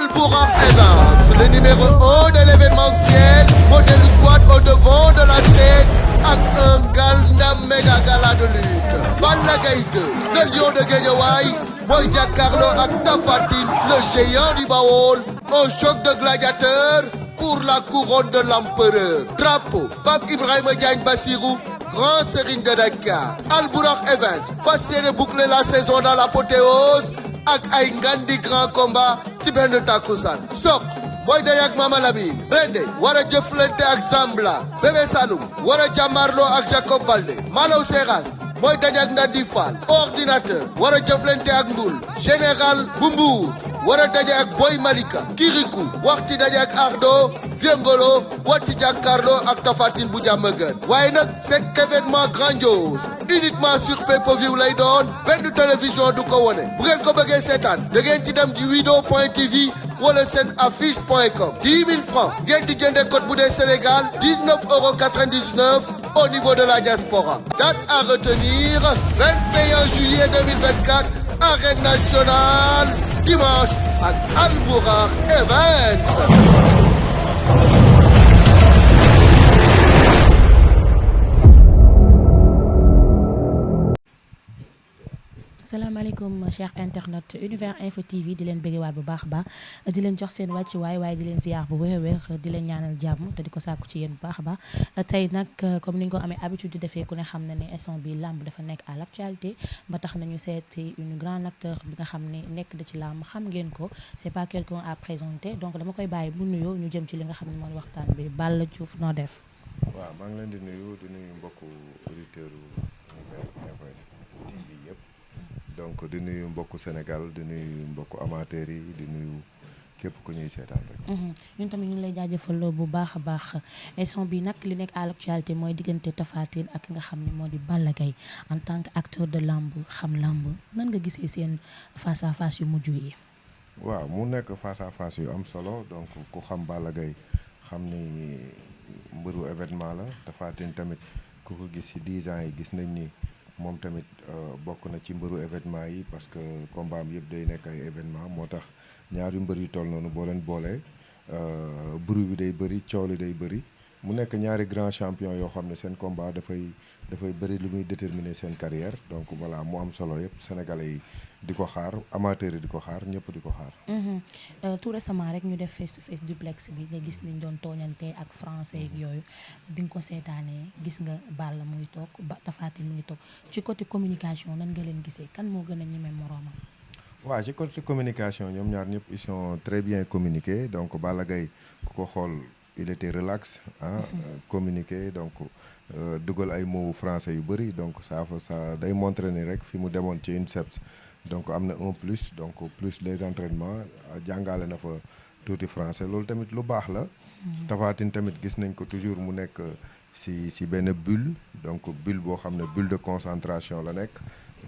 Albourakh Events, le numéro 1 de l'événementiel, modèle soit au devant de la scène avec un gala méga gala de lutte. Balla Gaye 2, le lion de Guédiawaye, mooy jàkkaarloo ak Tapha Tine, le géant du Baol, un choc de gladiateurs pour la couronne de l'empereur. Drapeau, Pape Ibrahima Diagne Bassirou, grand serigne de Dakar. Albourakh Events fas yéene boucler la saison dans l'apothéose ak ay ngandi grand combat ci benn takkusaan. Sok mooy day ak Mama Lamine. Rende war a jëflante ak Zambla. Bébé Saloum war a jàmmarloo ak Jacob Baldé. Malaw Seras mooy daje ak Ndandi Fall. Ordinateur war a jëflante ak Ndul. Général bu Mbour war a daje ak Boy Malika. Kirikou waxti daje ak Ardo. Viengolo wàcc jàkkaarloo ak Tapha Tine bu Diamaguène. waaye nag cet événement grandiose uniquement sur pay-per-view lay doon benn télévision du ko wone bu ngeen ko bëggee seetaan da ngeen ci dem di wido.tv wala seen affiche.com 10 000 francs ngeen di jënde code bu dee Sénégal 19,99 € au niveau de la diaspora. Date à retenir 21 juillet 2024 arène nationale dimanche ak Albourakh Events. salaamaaleykum chers internet Univers Info TV di leen bëggewaat bu baax a baax di leen jox seen wàcc waaye di leen ziar bu wér a wér di leen ñaanal jàmm te di ko sàkku ci yéen bu baax a baax tey nag comme ni ñu ko amee habitude di defee ku ne xam na ne instant bi làmb dafa nekk à l'actualité ba tax nañu seeti une grande acteur bi nga xam ne nekk da ci làmb xam ngeen ko c'est pas quelqu'un à présenter donc dama koy bàyyi bu nuyoo ñu jëm ci li nga xam ne mooy waxtaan bi Balla Diouf noo def. waaw maa ngi leen di nuyu mbokku auditeurs Univers Info TV yëpp. donc di nuyu mbokku Sénégal di nuyu mbokku amateurs yi di nuyu képp ku ñuy seetaan rek. ñun tamit ñu ngi lay jaajëfal bu baax a baax instant bi nag li nekk à l'actualité mooy diggante Tapha Tine ak nga xam ne moo di Balla Gaye en tant que acteur de lamb xam lamb nan nga gisee seen face à face yu mujj yi. waaw mu nekk face à face yu am solo donc ku xam Balla Gaye xam ni mbëru événement la Tapha Tine tamit ku ko gis ci 10 ans yi gis nañ ni. moom tamit bokk na ci mbëru événement yi parce que combat am yëpp day nekk ay événement moo tax ñaari mbër yu toll noonu boo leen boolee bruit bi day bëri coow li day bëri mu nekk ñaari grand champion yoo xam ne seen combat dafay bëri lu muy déterminer seen carrière donc voilà mu am solo yëpp sénégalais yi di ko xaar amateurs yi di ko xaar ñëpp di ko xaar. tout récemment rek ñu def face to face duplex bi nga gis niñ doon tooñante ak français ak yooyu bi nga ko seetaanee gis nga Balla mu ngi toog Tapha Tine mu ngi toog ci côté communication nan nga leen gisee kan moo gën a ñeme moroomam. waaw ci côté communication ñoom ñaar ñëpp ils sont très bien communiqués donc Balla Gaye ku ko xool il était relax communiqué donc dugal ay mots français yu bëri donc ça day montrer ni rek fi mu demoon ci INSEPS donc am na un plus donc plus les entraînements jàngale na fa tuuti français loolu tamit lu baax la. Tapha Tine tamit gis nañ ko toujours mu nekk si benn bulle donc bulle boo xam ne bulle de concentration la nekk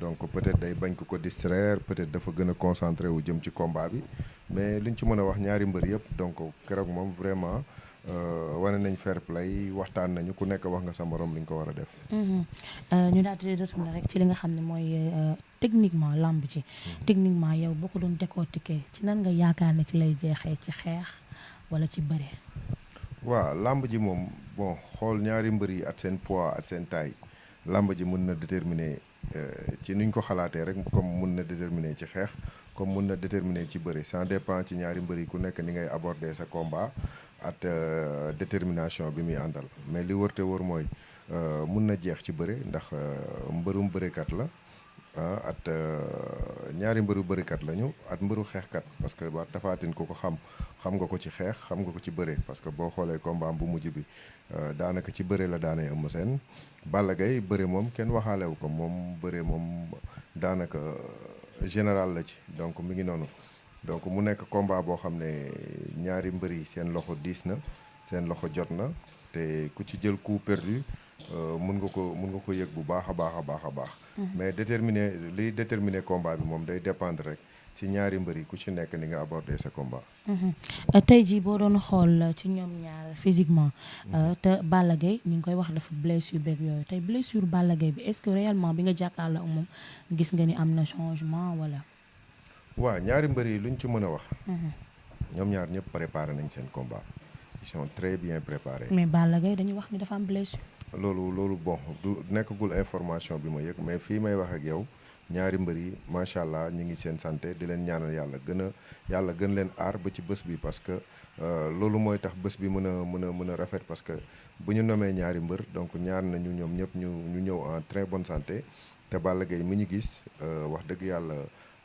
donc peut-être day bañ ko distraire peut-être dafa gën a concentré wu jëm ci combat bi mais liñ ci mën a wax ñaari mbër yëpp donc keroog moom vraiment wane nañ fair play waxtaan nañu ku nekk wax nga sa morom li ñu ko war a def. ñu daal di retourner rek ci li nga xam ne mooy techniquement lamb ci techniquement yow boo ko doon décortiquer ci nan nga yaakaar ne ci lay jeexee ci xeex wala ci bëre. waaw lamb ji moom bon xool ñaari mbër yi at seen poids at seen taille lamb ji mën na déterminer ci nuñ ko xalaatee rek comme mën na déterminer ci xeex comme mën na déterminer ci bëre ça dépend ci ñaari mbër yi ku nekk ni ngay aborder sa combat at détermination bi muy àndal mais li wërte wër mooy mun na jeex ci bëre ndax mbërum bërekat la at ñaari mbëru bërekat lañu at mbëru xeexkat parce que ba Tapha Tine ku ko xam nga ko ci xeex xam nga ko ci bëre parce que boo xoolee combat bu mujj bi daanaka ci bëre la daanee Eumeu Sène Balla Gaye bëre moom kenn waxaalewu ko moom bëre moom daanaka général la ci donc mi ngi noonu donc mu nekk combat boo xam ne ñaari mbër yi seen loxo diis na seen loxo jot na te ku ci jël coup perdu mun nga ko yëg bu baax a baax. mais liy déterminer combat bi moom day dépendre rek si ñaari mbër yi ku ci nekk ni nga aborder sa combat. tey jii boo doon xool ci ñoom ñaar physiquement te Balla Gaye ñu ngi koy wax dafa blessure beeg yooyu tey blessure Balla Gaye bi est-ce que réellement bi nga jàkkaarloo ak moom gis nga ni am na changement wala. waaw ñaari mbër yi luñ ci mën a wax. ñoom ñaar ñëpp préparé nañ seen combat ils sont très bien préparés. mais Balla Gaye dañuy wax ni dafa am blessure. loolu bon du nekkagul information bi ma yëg mais fii may wax ak yow ñaari mbër yi macha allah ñu ngi seen santé di leen ñaanal yàlla gën leen aar ba ci bés bi parce que loolu mooy tax bés bi mën a rafet parce que bu ñu nomee ñaari mbër donc ñaar nañu ñoom ñëpp ñu ñëw en très bonne santé te Balla Gaye mi ñu gis wax dëgg yàlla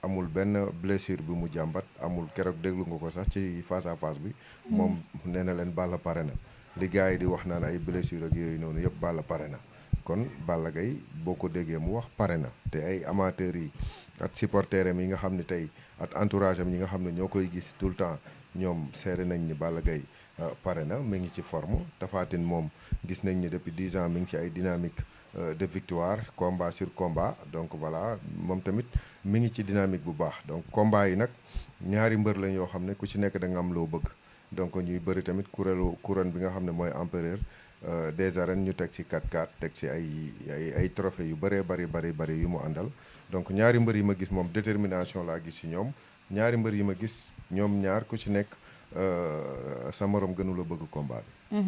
amul benn blessure bi mu jàmbat amul keroog déglu nga ko sax ci face à face bi. moom nee na leen Balla pare na. li gars yi di wax naan ay blessure ak yooyu noonu yëpp Balla pare na kon Balla Gaye boo ko déggee mu wax pare na te ay amateurs yi ak supporters am yi nga xam ne tey ak entourage am yi nga xam ne ñoo koy gis tout le temps ñoom seere nañ ni Balla Gaye pare na mi ngi ci forme Tapha Tine moom gis nañ ni depuis 10 ans mi ngi ci ay dynamique de victoire combat sur combat donc voilà moom tamit mi ngi ci dynamique bu baax donc combat yi nag ñaari mbër lañ yoo xam ne ku ci nekk da nga am loo bëgg donc ñuy bëri tamit couronne bi nga xam ne mooy empereur des arènes ñu teg ci 4-4 teg ci ay trophées yu bëree bëri yu mu àndal donc ñaari mbër yi ma gis moom détermination laa gis ci ñoom ñaari mbër yi ma gis ñoom ñaar ku ci nekk sa morom gënu la bëgg combat bi.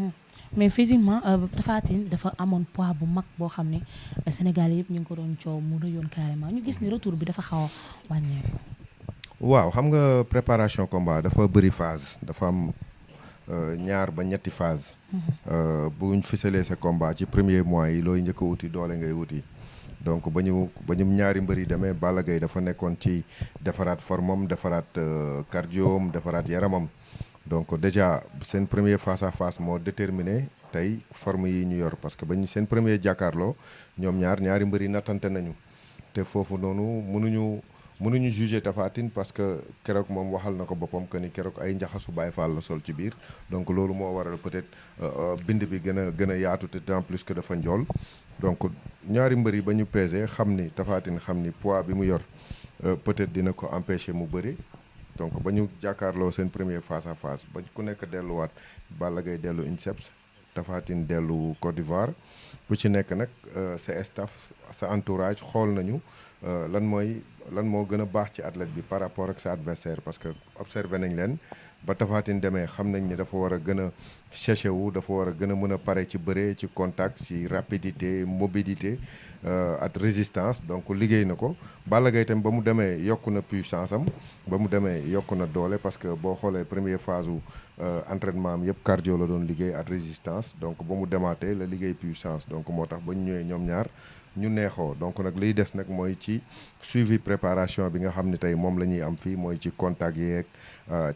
mais physiquement Tapha Tine dafa amoon poids bu mag boo xam ne Sénégal yëpp ñu ngi ko doon coow mu rëyoon carrément ñu gis ni retour bi dafa xaw a wàññeeku. waaw xam nga préparation combat dafa bëri phase dafa am ñaar ba ñetti phase buñ ficelee sa combat ci premier mois yi looy njëkk a wuti doole ngay wuti donc ba ñu ñaari mbër yi demee Balla Gaye dafa nekkoon ci defaraat formam defaraat cardioom defaraat yaramam donc déjà seen premier face à face moo déterminé tey forme yi ñu yor parce que ba ñu seen premier jàkkaarloo ñoom ñaari mbër yi nattante nañu te foofu noonu mënuñu juger Tapha Tine parce que keroog moom waxal na ko boppam que ni keroog ay njaxasu Baay Faal la sol ci biir donc loolu moo waral peut-être bind bi gën a yaatu te en plus que dafa njool donc ñaari mbër yi ba ñu pesé xam ni Tapha Tine xam ni poids bi mu yor peut-être dina ko empêcher mu bëri donc ba ñu jàkkaarloo seen premier face à face ba ku nekk delluwaat Balla Gaye dellu INSEPS Tapha Tine dellu Côte d'Ivoire ku ci nekk nag sa staff sa entourage xool nañu lan moo gën a baax ci athlète bi par rapport ak sa adversaire parce que observé nañ leen ba Tapha Tine demee xam nañ ni dafa war a gën a cherché wu dafa war a gën a mën a pare ci bëre ci contact ci rapidité mobilité ak résistance donc liggéey na ko Balla Gaye tam ba mu demee yokku na puissance am ba mu demee yokku na doole parce que boo xoolee première phase u entraînement am yëpp cardio la doon liggéey ak résistance donc ba mu demaatee la liggéey puissance donc moo tax ba ñu ñëwee ñoom ñaar ñu neexoo donc nag liy des nag mooy ci suivi préparation bi nga xam ne tey moom la ñuy am fii mooy ci contact yeeg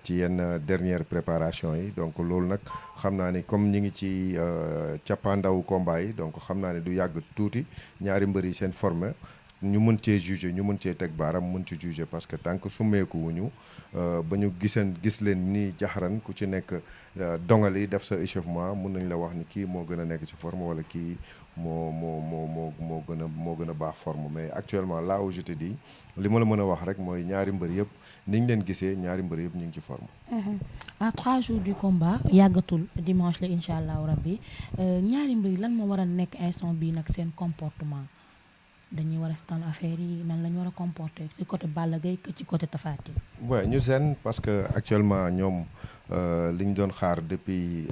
ci yenn dernière préparation yi donc loolu nag xam naa ni comme ñi ngi ci cappaandawu combat yi donc xam naa ne du yàgg tuuti ñaari mbër yi seen formé ñu mën cee juger ñu mën cee teg baaram mën ci juger parce que tant que summeeku wuñu ba ñu gis leen ni jaxaran ku ci nekk dongali def sa échauffement mun nañ la wax ni kii moo gën a nekk ci forme wala kii moo gën a baax forme mais actuellement là où je te dis li ma la mën a wax rek mooy ñaari mbër yëpp ni ñu leen gisee ñaari mbër yëpp ñu ngi ci forme. à 3 jours du combat yàggatul dimanche la incha allahu rabbi ñaari mbër yi lan moo war a nekk instant bii nag seen comportement. dañuy war a stand affaire yi nan la ñu war a comporter ci côté Balla Gaye que ci côté Tapha Tine. waaw ñu seen parce que actuellement ñoom li ñu doon xaar depuis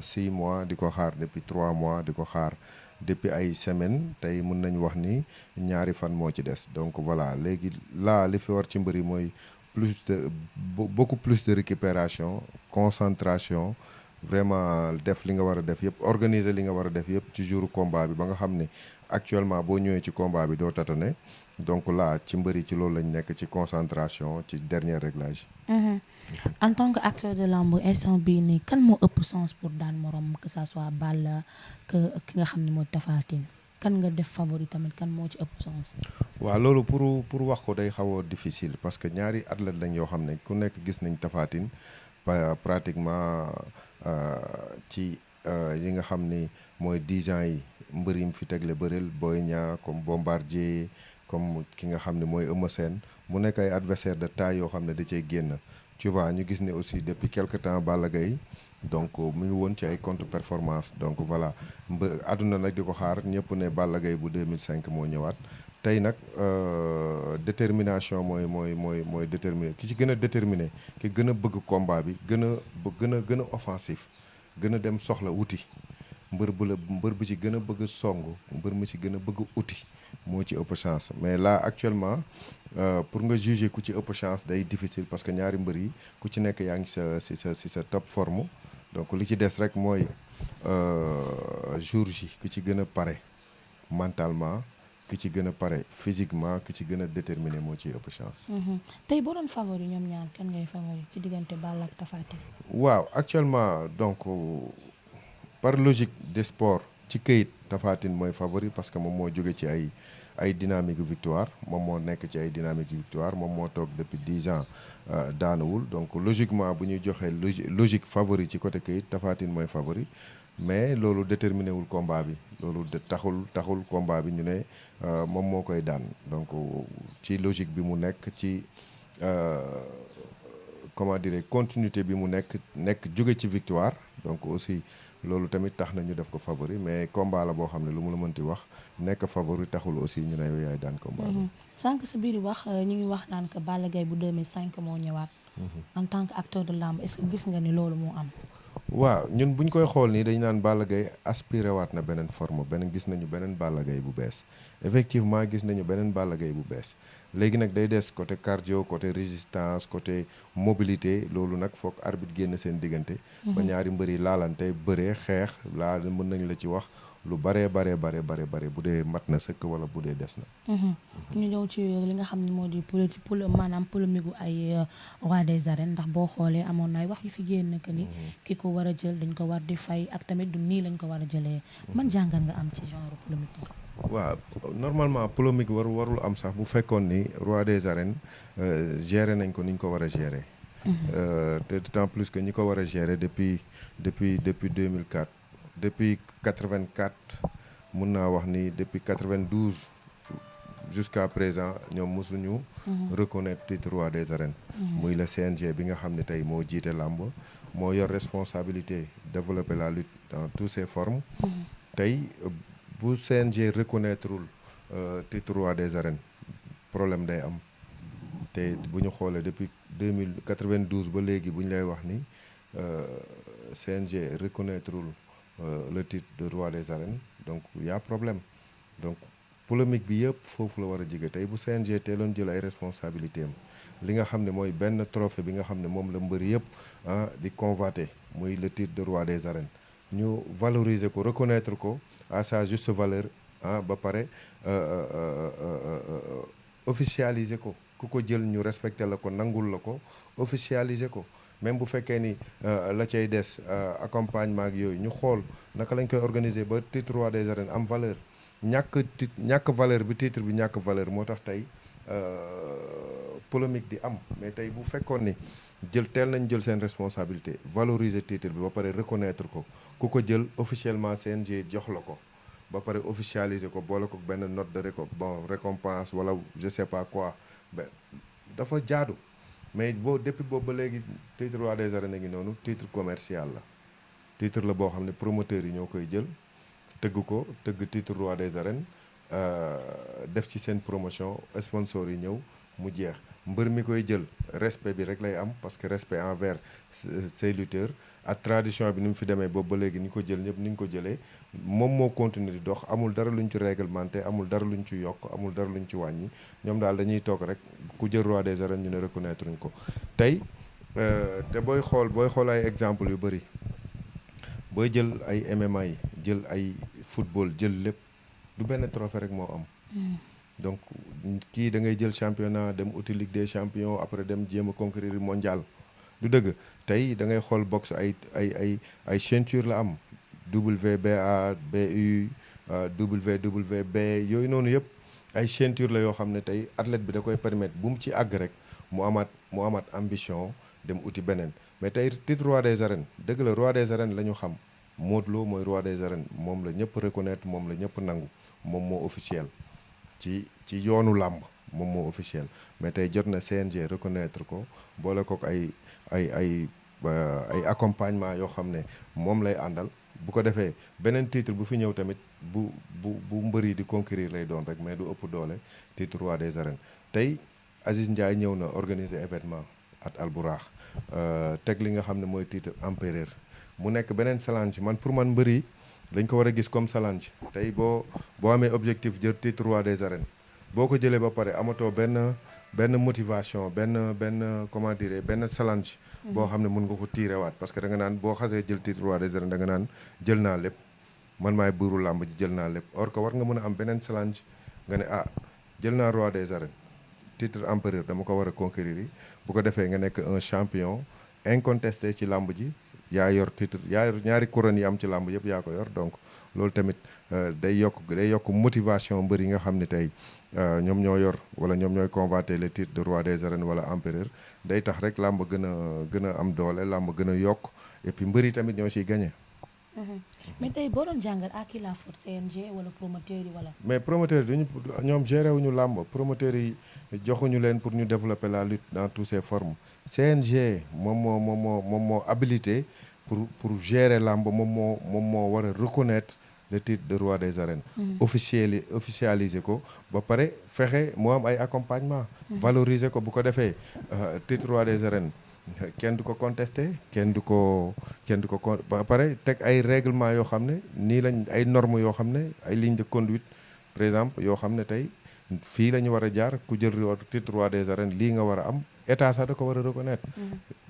6 mois di ko xaar depuis 3 mois di ko xaar depuis ay semaines tey mun nañu wax ni ñaari fan moo ci des donc voilà léegi là li fi war ci mbëri mooy beaucoup plus de récupération concentration vraiment def li nga war a def yëpp organiser li nga war a def yëpp ci jour combat bi ba nga xam ne actuellement boo ñëwee ci combat bi doo tâtonner donc là ci mbëri ci loolu lañ nekk ci concentration ci dernier réglage. En tant que acteur de lamb instant bii nii kan moo ëpp sens pour daan morom que ça soit Balla que ki nga xam ne mooy Tapha Tine kan nga def favori tamit kan moo ci ëpp sens. waaw loolu pour wax ko day xaw a difficile parce que ñaari athlète lañ yoo xam ne ku nekk gis nañ Tapha Tine pratiquement ci yi nga xam ni mooy 10 ans yi mbër yi mu fi tegle bëril Boy Niang comme Bombardier comme ki nga xam ne mooy Eumeu Sène mu nekk ay adversaire de taille yoo xam ne da cey génn tu vois ñu gis ne aussi depuis quelque temps Balla Gaye donc mu ngi woon ci ay contre performance donc voilà mbër àdduna nag di ko xaar ñëpp ne Balla Gaye bu 2005 moo ñëwaat tey nag détermination mooy déterminé ki ci gën a déterminé ki gën a bëgg combat bi gën a offensif gën a dem soxla wuti mbër bu ci gën a bëgg song mbër mu ci gën a bëgg uti moo ci ëpp chance mais là actuellement pour nga juger ku ci ëpp chance day difficile parce que ñaari mbër yi ku ci nekk yaa ngi si sa top forme donc li ci des rek mooy jour ji ku ci gën a pare mentalement ki ci gën a pare physiquement ki ci gën a déterminé moo ci ëpp chance. tey boo doon favori ñoom ñaar kan ngay favori ci diggante Balla ak Tapha Tine. waaw actuellement donc par logique des sports ci këyit Tapha Tine mooy favori parce que moom moo jóge ci ay dynamique victoire moom moo nekk ci ay dynamique victoire moom moo toog depuis 10 ans daanuwul donc logiquement bu ñuy joxee logique favori ci côté këyit Tapha Tine mooy favori mais loolu déterminé wul combat bi loolu taxul combat bi ñu ne moom moo koy daan donc ci logique bi mu nekk ci comment dire continuité bi mu nekk jóge ci victoire donc aussi loolu tamit tax na ñu def ko favori mais combat la boo xam ne lu mu la mënti wax nekk favori taxul aussi ñu ne yow yaay daan combat bi. sànq sa biir wax ñu ngi wax naan que Balla Gaye bu 2005 moo ñëwaat. en tant que acteur de lamb est-ce que gis nga ni loolu moo am. waaw ñun buñ koy xool nii dañu naan Balla Gaye aspiré waat na beneen forme gis nañu beneen Balla Gaye bu bees effectivement gis nañu beneen Balla Gaye bu bees léegi nag day des côté cardio côté résistance côté mobilité loolu nag foog arbitre génn seen diggante. ba ñaari mbër yi laalante bëree xeex laa mën nañ la ci wax lu bare bu dee mat na sëkk wala bu dee des na. ñu ñëw ci li nga xam ne moo di maanaam polémique gu ay roi des arènes ndax boo xoolee amoon na ay wax yu fi génn que ni ki ko war a jël dañ ko war di fay ak tamit du nii lañ ko war a jëlee. man jàngat nga am ci genre polémique bi. waaw normalement polémique warul am sax bu fekkoon ni roi des arènes gérer nañ ko ni ñu ko war a gérer. te d'autant plus que ñi ko war a gérer depuis 2004 depuis 84 mun naa wax ni depuis 92 jusqu'à présent ñoom mosuñu reconnaître titre roi des arènes. muy le CNG bi nga xam ne tey moo jiite làmb moo yor responsabilité développer la lutte dans toutes ses formes. tey bu CNG reconnaîtreul titre roi des arènes problème day am te bu ñu xoolee depuis 92 ba léegi bu ñu lay wax ni CNG reconnaîtreul le titre de roi des arènes donc y a problème donc polémique bi yëpp foofu la war a jige tey bu CNG teeloon jël ay responsabilités am li nga xam ne mooy benn trophée bi nga xam ne moom la mbër yëpp di convoiter muy le titre de roi des arènes ñu valoriser ko reconnaître ko à sa juste valeur ba pare officialiser ko ku ko jël ñu respecter la ko nangul la ko officialiser ko même bu fekkee ni la cay des accompagnement ak yooyu ñu xool naka lañ koy organiser ba titre roi des arènes am valeur ñàkk valeur bi titre bi ñàkk valeur moo tax tey polémique di am mais tey bu fekkoon ni teel nañ jël seen responsabilité valoriser titre bi ba pare reconnaître ko ku ko jël officiellement CNG jox la ko ba pare officialiser ko boole ko benn note de récompense wala je sais pas quoi ben dafa jaadu mais depuis boobu ba léegi titre roi des arènes a ngi noonu titre commercial la titre la boo xam ne promoteurs yi ñoo koy jël tëgg titre roi des arènes def ci seen promotion sponsor yi ñëw mu jeex mbër mi koy jël respect bi rek lay am parce que respect envers ses lutteurs ak tradition bi ni mu fi demee boobu ba léegi ni ko jël ñëpp ni ñu ko jëlee moom moo continuer di dox amul dara luñ ci réglementé amul dara luñ ci yokk amul dara luñ ci wàññi ñoom daal dañuy toog rek ku jël roi des arènes ñu ne reconnaître uñ ko tey te booy xool ay exemple yu bëri booy jël ay MMA yi jël ay football jël lépp du benn trophée rek moo am donc kii da ngay jël championnat dem uti Ligue des champions après dem jéem a conquérir mondial du dëgg tey da ngay xool boxe ay ceinture la am WBA BU WWB yooyu noonu yëpp ay ceinture la yoo xam ne tey athlète bi da koy permettre bu mu ci àgg rek mu amaat ambition dem uti beneen mais tey titre roi des arènes dëgg la roi des arènes la ñu xam Modou Lo mooy roi des arènes moom la ñëpp reconnaître moom la ñëpp nangu moom moo officiel ci yoonu làmb moom moo officiel mais tey jot na CNG reconnaître ko boole ko ay accompagnement yoo xam ne moom lay àndal bu ko defee beneen titre bu fi ñëw tamit bu mbër yi di conquérir lay doon rek mais du ëpp doole titre roi des arènes tey Aziz Ndiaye ñëw na organiser événement at Alburax teg li nga xam ne mooy titre empereur mu nekk beneen challenge pour man mbër yi dañ ko war a gis comme challenge tey boo amee objectif jël titre roi des arènes boo ko jëlee ba pare amatoo benn motivation benn comment dire benn challenge boo xam ne mun nga ko tiire waat parce que da nga naan boo xasee jël titre roi des arènes da nga naan jël naa lépp man maay buuru làmb ji jël naa lépp or que war nga mën a am beneen challenge nga ne jël naa roi des arènes titre empereur dama ko war a conquérir yi bu ko defee nga nekk un champion incontesté ci làmb ji yaa yor titre yaa yor ñaari couronne yi am ci làmb yëpp yaa ko yor donc loolu tamit day yokk motivation mbër yi nga xam ne tey ñoom ñoo yor wala ñoom ñooy convoiter le titre de roi des arènes wala empereur day tax rek làmb gën a am doole làmb gën a yokk et puis mbër yi tamit ñoo ciy gagné. mais tey boo doon jàngal à qui la faute CNG wala promoteurs yi wala. mais promoteurs yi ñoom géré wuñu làmb promoteurs yi joxuñu leen pour ñu développer la lutte dans toutes ses formes CNG moom moo habilité pour gérer làmb moom moo war a reconnaître le titre de roi des arènes. officialiser ko ba pare fexe moo am ay accompagnement valoriser ko bu ko defee titre roi des arènes. kenn du ko contesté kenn du ko ba pare teg ay règlement yoo xam ne nii lañ ay normes yoo xam ne ay ligne de conduite par exemple yoo xam ne tey fii la ñu war a jaar ku jël titre roi des arènes lii nga war a am état sax da ko war a reconnaître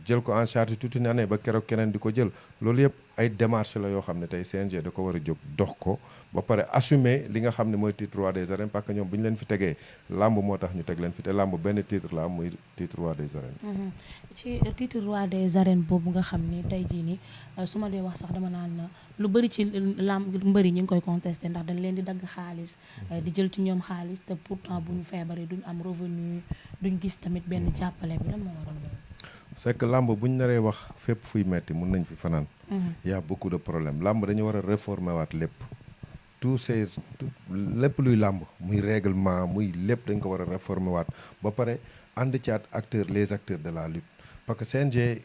jël ko en charge toute une année ba keroog keneen di ko jël loolu yëpp ay démarches la yoo xam ne tey CNG da ko war a jóg dox ko ba pare assumer li nga xam ne mooy titre roi des arènes parce que ñoom bu ñu leen fi tegee làmb moo tax ñu teg leen fi te làmb benn titre la am muy titre roi des arènes. ci titre roi des arènes boobu nga xam ni tey jii nii su ma dee wax sax dama naan lu bëri ci làmb mbëri ñu ngi koy contesté ndax dañ leen di dagg xaalis di jël ci ñoom xaalis te pourtant bu ñu feebaree duñ am revenu duñ gis tamit benn jàppale bi lan moo waral loolu. c'est que làmb bu ñu naree wax fépp fuy metti mun nañ fi fanaan. y a beaucoup de problèmes làmb dañu war a réformer waat lépp. lépp luy làmb muy règlement muy lépp dañ ko war a réformer waat ba pare ànd ci at les acteurs de la lutte parce que CNG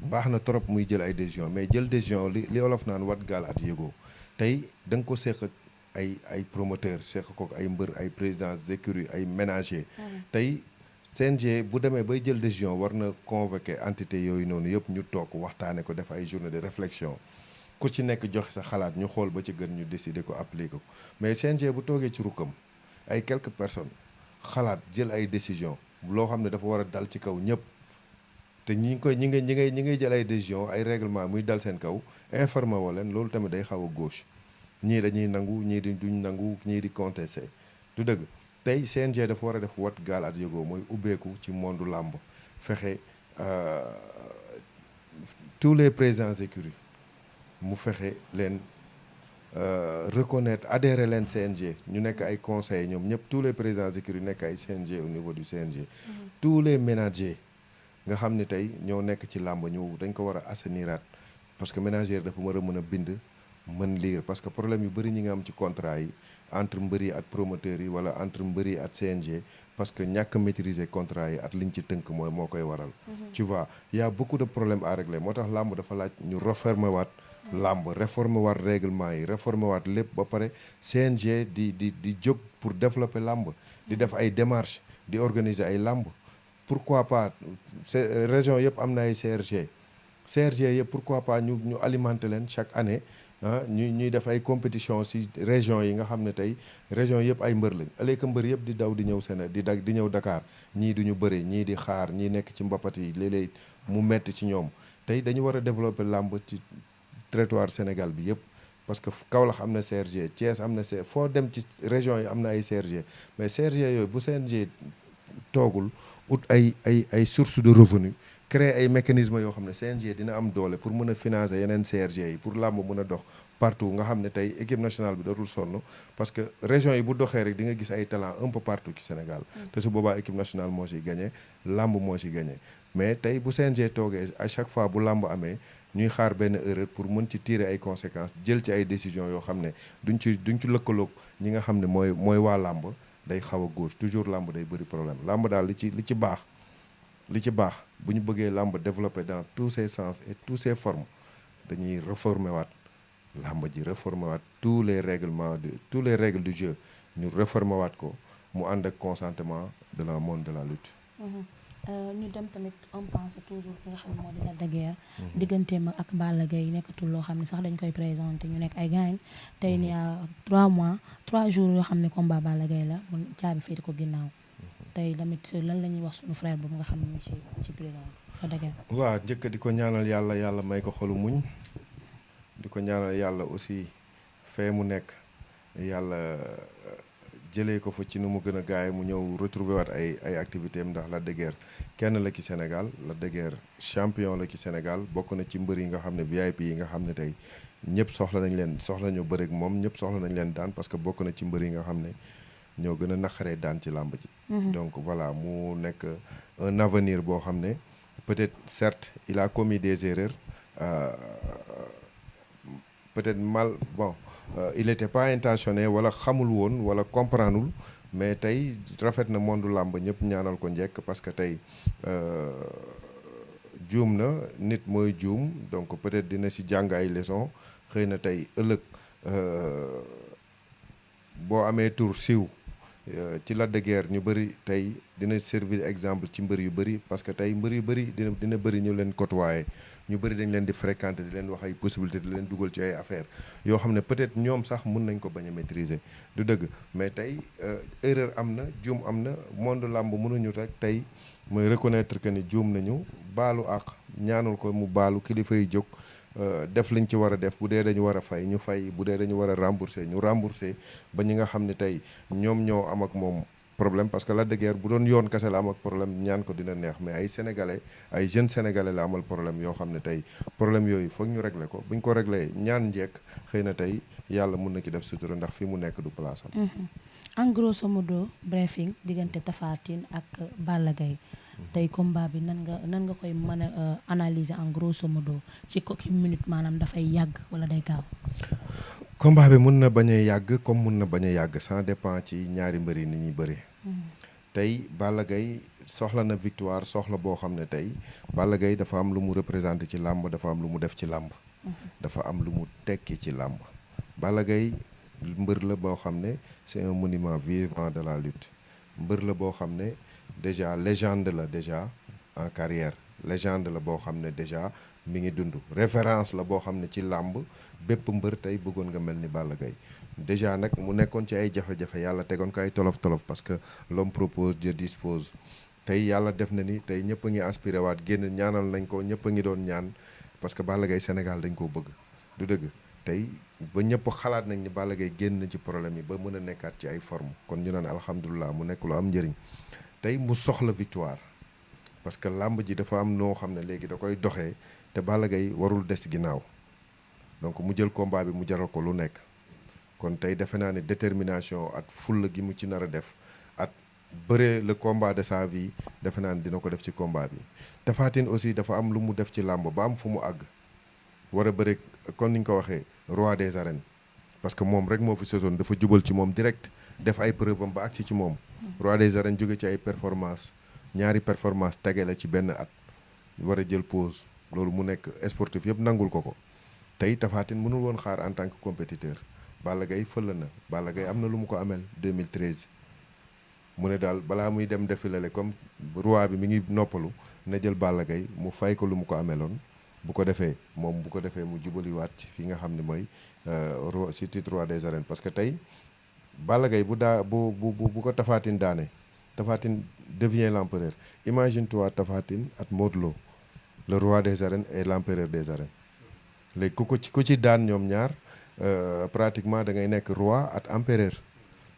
baax na trop muy jël ay décision mais jël décision li olof naan wat gaal at yëgoo tey da nga ko seq ak ay promoteur seq ko ay mbër ay présidents d'écurie ay ménager tey CNG bu demee bay jël décision war na convoquer entité yooyu noonu yëpp ñu toog waxtaane ko def ay journée de réflexion ku ci nekk joxe sa xalaat ñu xool ba ci gën ñu décider ko appliquer ko mais CNG bu toogee ci rukkam ay quelques personnes xalaat jël ay décision loo xam ne dafa war a dal ci kaw ñëpp te ñi ngay jël ay décision ay règlement muy dal seen kaw informé woo leen loolu tamit day xaw a gauche ñii dañuy nangu ñii di duñ nangu ñii di contesté du dëgg tey CNG dafa war a def wat gaal at yëgoo mooy ubbeeku ci monde làmb fexe tous les présidents d'écurie mu fexe leen reconnaître adhérer leen CNG ñu nekk ay conseils ñoom ñëpp tous les présidents d'écurie nekk ay CNG au niveau du CNG tous les managers nga xam ne tey ñoo nekk ci làmb ñu dañ ko war a assainiraat parce que manager dafa war a mën a bind mën lire parce que problème yu bëri ñi nga am ci contrat yi entre mbër yi ak promoteurs yi wala entre mbër yi ak CNG parce que ñàkk maîtriser contrat yi ak liñ ci tënk moo koy waral tu vois y a beaucoup de problèmes à régler moo tax làmb dafa laaj ñu réformer waat làmb réformer waat règlement yi réformer waat lépp ba pare CNG di jóg pour développer làmb di def ay démarches di organiser ay làmb pourquoi pas région yëpp am na ay CRG yëpp pourquoi pas ñu alimenter leen chaque année ñuy def ay compétition ci région yi nga xam ne tey région yëpp ay mbër lañ ëllëg mbër yëpp di daw di ñëw di ñëw Dakar ñii duñu bëri ñii di xaar ñii nekk ci mbapat yi léeg-léeg mu metti ci ñoom tey dañu war a développer làmb ci territoire Sénégal bi yëpp parce que Kaolack am na CRG Thiès am na foo dem ci région yi am na ay CRG mais CRG yooyu bu CNG toogul ut ay source de revenu créer ay mécanismes yoo xam ne CNG dina am doole pour mën a financer yeneen CRG yi pour làmb mën a dox partout nga xam ne tey équipe nationale bi dootul sonn parce que région yi bu doxee rek di nga gis ay talent un peu partout ci Sénégal te su boobaa équipe nationale moo ciy gagné làmb moo ciy gagné mais tey bu CNG toogee à chaque fois bu làmb amee ñuy xaar benn erreur pour mën ci tirer ay conséquences jël ci ay décisions yoo xam ne duñ ci lëkkaloog ñi nga xam ne mooy waa làmb day xaw a gauche toujours làmb day bëri problème làmb daal li ci baax bu ñu bëggee làmb développer dans tous ses sens et toutes ses formes dañuy réformer waat làmb ji réformer waat tous les règles du jeu ñu réformer waat ko mu ànd ak consentement de la monde de la lutte. ñu dem tamit on pense toujours ki nga xam ne moo di Lac de Guiers digganteem ak Balla Gaye nekkatul loo xam ne sax dañ koy présenté ñu nekk ay gaañ tey ni 3 jours yoo xam ne combat Balla Gaye la mun caabi féete ko ginnaaw tey tamit lan la ñuy wax suñu frère boobu nga xam ne ci prison Lac de Guiers. waaw njëkk di ko ñaanal yàlla may ko xolu muñ di ko ñaanal yàlla aussi fee mu nekk yàlla jëlee ko fa ci nu mu gën a gaay mu ñëw retrouver waat ay activité am ndax Lac de Guiers kenn la ci Sénégal Lac de Guiers champion la ci Sénégal bokk na ci mbër yi nga xam ne VIP yi nga xam ne tey ñëpp soxla ñu bëri ak moom ñëpp soxla nañ leen daan parce que bokk na ci mbër yi nga xam ne ñoo gën a naqaree daan ci làmb ji. donc voilà mu nekk un avenir boo xam ne peut-être certes il a commis des erreurs peut-être il était pas intentionné wala xamul woon wala comprendreul mais tey rafet na monde làmb ñëpp ñaanal ko njekk parce que tey juum na nit mooy juum donc peut-être dina ci jàng ay leçons xëy na tey ëllëg boo amee tur siiw ci Lac de Guiers ñu bëri tey dina servir exemple ci mbër yu bëri parce que tey mbër yu bëri dina bëri ñu leen côtoyer ñu bëri dañ leen di fréquenter di leen wax ay possibilités di leen dugal ci ay affaires yoo xam ne peut-être ñoom sax mun nañ ko bañ a maîtriser du dëgg mais tey erreur am na juum am na monde làmb mënuñu rek tey mooy reconnaître que ni juum nañu baalu àq ñaanul ko mu baalu kilifa yi jóg def liñ ci war a def bu dee dañu war a fay ñu fay bu dee dañu war a rembourser ñu rembourser ba ñi nga xam ne tey ñoom ñoo am ak moom problème parce que Lac de Guiers bu doon yoon kese la am ak problème ñaan ko dina neex mais ay sénégalais ay jeunes sénégalais la amal problème yoo xam ne tey problème yooyu foog ñu régler ko buñ ko régler ñaan njekk xëy na tey yàlla mun na ci def sutura ndax fi mu nekk du place am. En grosso modo briefing diggante Tapha Tine ak Balla Gaye tey combat bi nan nga koy mën a analyser en grosso modo ci minute maanaam dafay yàgg wala day gaaw. combat bi mun na bañ a yàgg comme mun na bañ a yàgg ça dépend ci ñaari mbër yi ni ñuy bëree. tey Balla Gaye soxla na victoire soxla boo xam ne tey Balla Gaye dafa am lu mu représenté ci làmb dafa am lu mu def ci làmb. dafa am lu mu tekki ci làmb. Balla Gaye mbër la boo xam ne c'est un monument vivant de la lutte mbër la boo xam ne déjà légende la déjà en carrière légende la boo xam ne déjà mi ngi dund référence la boo xam ne ci làmb bépp mbër tey bëggoon nga mel ni Balla Gaye déjà nag mu nekkoon ci ay jafe-jafe yàlla tegoon ko ay tolof-tolof parce que l'homme propose Dieu dispose tey yàlla def na ni tey ñëpp a ngi inspiré waat génn ñaanal nañ ko ñëpp a ngi doon ñaan parce que Balla Gaye Sénégal dañ koo bëgg du dëgg tey ba ñëpp xalaat nañ ni Balla Gaye génn na ci problème yi ba mën a nekkaat ci ay forme kon ñu naan alhamdulilah mu nekk lu am njëriñ tey mu soxla victoire parce que làmb ji dafa am noo xam ne léegi da koy doxee te Balla Gaye warul des ginnaaw donc mu jël combat bi mu jaral ko lu nekk kon tey defe naa ne détermination at fulla gi mu ci nar a def at bëre le combat de sa vie defe naa ne dina ko def ci combat bi Tapha Tine aussi dafa am lu mu def ci làmb ba am fu mu àgg war a bëre kon ni ñu ko waxee roi des arènes parce que moom rek moo fi saison dafa jubal ci moom direct def ay preuve am ba agsi ci moom roi des arènes jóge ci ay performance ñaari performance tege la ci benn at war a jël pause loolu mu nekk sportif yëpp nangul ko tey Tapha Tine mënul woon xaar en tant que compétiteur Balla Gaye fël na Balla Gaye am na lu mu ko amel 2013 mu ne daal balaa muy dem défilé comme roi bi mi ngi noppalu na jël Balla Gaye mu fay ko lu mu ko ameloon bu ko defee mu jubaliwaat ci fi nga xam ne mooy ci titre roi des arènes parce que tey Balla Gaye bu ko Tapha Tine daane Tapha Tine devient l'empereur imagine toi Tapha Tine at Modou Lo le roi des arènes et l'empereur des arènes léegi ku ci daan ñoom ñaar pratiquement da ngay nekk roi at empereur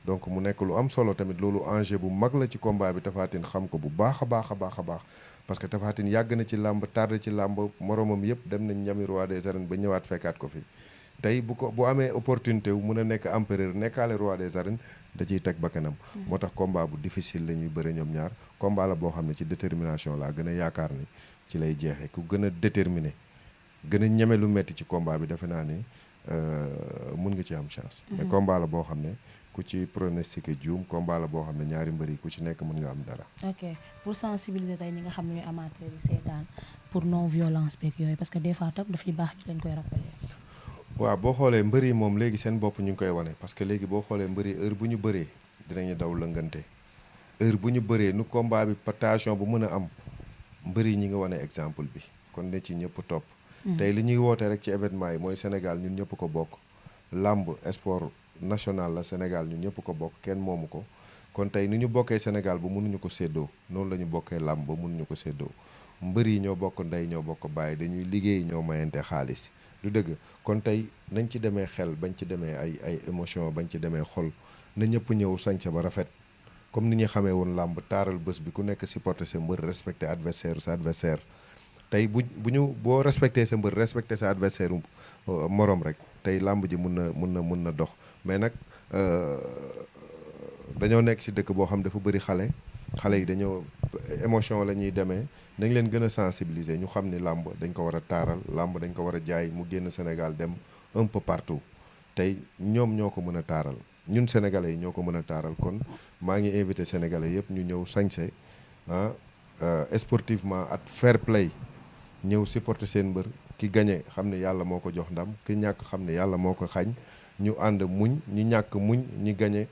donc mu nekk lu am solo tamit loolu enjeu bu mag la ci combat bi Tapha Tine xam ko bu baax a baax parce que Tapha Tine yàgg na ci làmb tardé ci làmb moromam yëpp dem nañ ñami roi des arènes ba ñëwaat fekkaat ko fi tey bu amee opportunité wu mun a nekk empereur nekkaale roi des arènes da ciy teg bakkanam moo tax combat bu difficile la ñuy bëre ñoom ñaar combat la boo xam ne ci détermination laa gën a yaakaar ni ci lay jeexee ku gën a déterminé gën a ñeme lu metti ci combat bi defe naa ni mun nga ci am chance mais combat la boo xam ne ku ci pronostiqué juum combat la boo xam ne ñaari mbër yi ku ci nekk mën nga am dara. ok pour sensibiliser tey ñi nga xam ne ñooy amateurs yi seetaan pour non violence beeg yooyu parce que des fois tam dafay baax ñu leen koy rappeler. waaw boo xoolee mbër yi moom léegi seen bopp ñu ngi koy wane parce que léegi boo xoolee mbër yi heure bu ñu bëree dinañu daw lëngante heure bu ñu bëree nu combat bi tension bu mën a am mbër yi ñi nga wane exemple bi kon ne ci ñëpp topp. tey li ñuy woote rek ci événement yi mooy Sénégal ñun ñëpp ko bokk. làmb sport national la Sénégal ñun ñëpp ko bokk kenn moomu ko kon tey ni ñu bokkee Sénégal ba mënuñu ko séddoo noonu la ñu bokkee làmb ba mënuñu ko séddoo mbër yi ñoo bokk ndey ñoo bokk bàyyi dañuy liggéey ñoo mayante xaalis du dëgg kon tey nañ ci demee xel bañ ci demee ay émotion bañ ci demee xol na ñëpp ñëw sañse ba rafet comme ni ñu xamee woon làmb taaral bés bi ku nekk supporter sa mbër respecté adversaire sa adversaire tey boo respecté sa mbër respecté sa adversaire morom rek tey làmb ji mun na dox mais nag dañoo nekk ci dëkk boo xam dafa bëri xale yi dañoo émotion la ñuy demee nañ leen gën a sensibiliser ñu xam ni làmb dañ ko war a taaral làmb dañ ko war a jaay mu génn Sénégal dem un peu partout tey ñoom ñoo ko mën a taaral ñun sénégalais yi ñoo ko mën a taaral kon maa ngi invité sénégalais yëpp ñu ñëw sañse sportivement at fair play ñëw supporter seen mbër ki gagné xam ne yàlla moo ko jox ndam ki ñàkk xam ne yàlla moo ko xañ ñu ànd muñ ñi ñàkk muñ ñi gagné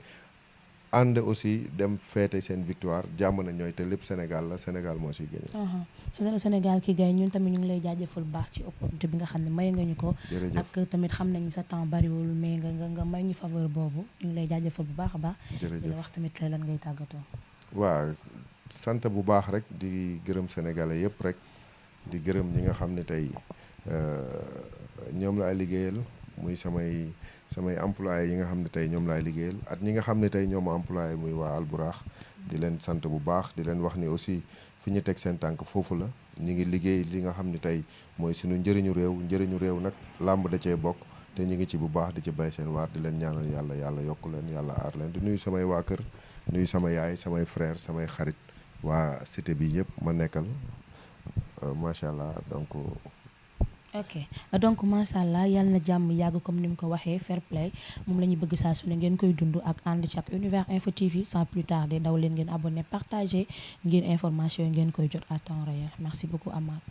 ànd aussi dem feete seen victoire jàmm na ñooy te lépp Sénégal la Sénégal moo siy gagné. c'est Sénégal ki gagné ñun tamit ñu ngi lay jaajëfal bu baax ci opportunité bi nga xam ne may nga ñu ko. ak tamit xam nañu sa temps bariwul mais nga may ñu faveur boobu ñu ngi lay jaajëfal bu baax a baax. jërëjëf di la wax tamit lan ngay tàggatoo. waaw sant bu baax rek di gërëm sénégalais yëpp rek di gërëm ñi nga xam ne tey ñoom laay liggéeyal muy samay employé yi nga xam ne tey ñoom laay liggéeyal at ñi nga xam ne tey ñoom employé muy waa Alburax di leen sant bu baax di leen wax ni aussi fi ñu teg seen tànk foofu la ñu ngi liggéey li nga xam ne tey mooy suñu njëriñu réew nag làmb da cee bokk te ñu ngi ci bu baax di ci bay seen waar di leen ñaanal yàlla yokku leen yàlla aar leen di nuyu samay waa kër nuyu sama yaay samay frère samay xarit waa cité bi yëpp ma nekkal macha allah donc macha allah yàlla na jàmm yàgg comme ni mu ko waxee fair play moom la ñuy bëgg saa su ne ngeen koy dund ak ànd ci Univers Info TV sans plus tarder daw leen ngeen abonné partagé ngeen information yi ngeen koy jot à temps réel merci beaucoup Amath.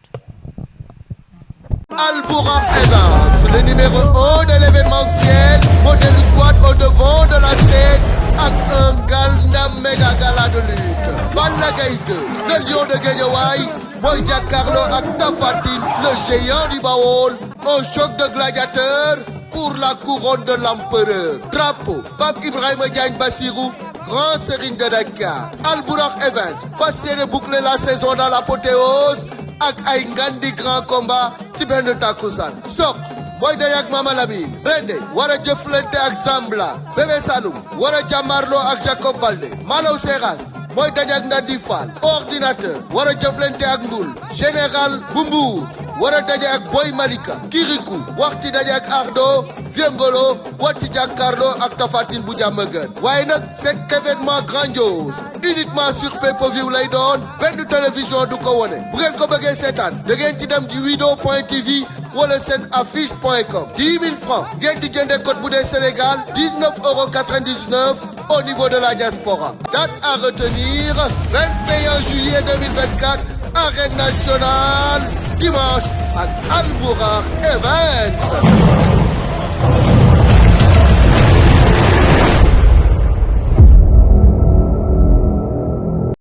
Albourakh Events, le numéro 1 de l'événementiel, modèle SWAT au devant de la scène ak un Galndam méga gala de lutte. Balla Gaye 2, le lion de Guédiawaye, mooy jàkkaarloo ak Tapha Tine, le géant du Baol, un choc de gladiateurs pour la couronne de l'empereur. Drapeau, Pape Ibrahima Diagne Bassirou, grand serigne de Dakar. Albourakh Events fas yéene boucler la saison dans l'apothéose ak ay ngandi grand combat ci benn takkusaan. Sokh mooy day ak Mama Lamine. Blindé war a jëflante ak Zambla. Bébé Saloum war a jàmmarloo ak Jacob Baldé. Malaw Seras mooy daje ak Ndandi Fall. Ordinateur war a jëflante ak Mbul. Général bu Mbour war a daje ak Boy Malika. Kirikou waxti daje ak Ardo. Viengolo wàcc jàkkaarloo ak Tapha Tine bu Diamaguène. waaye nag cet événement grandiose uniquement sur pay-per-view lay doon benn télévision du ko wone bu ngeen ko bëggee seetaan da ngeen ci dem di wido.tv wala seen affiche.com 10 000 francs ngeen di jëndee code bu dee Sénégal 19,99 € au niveau de la diaspora. Date à retenir 21 juillet 2024 arène nationale dimanche ak Albourakh Events.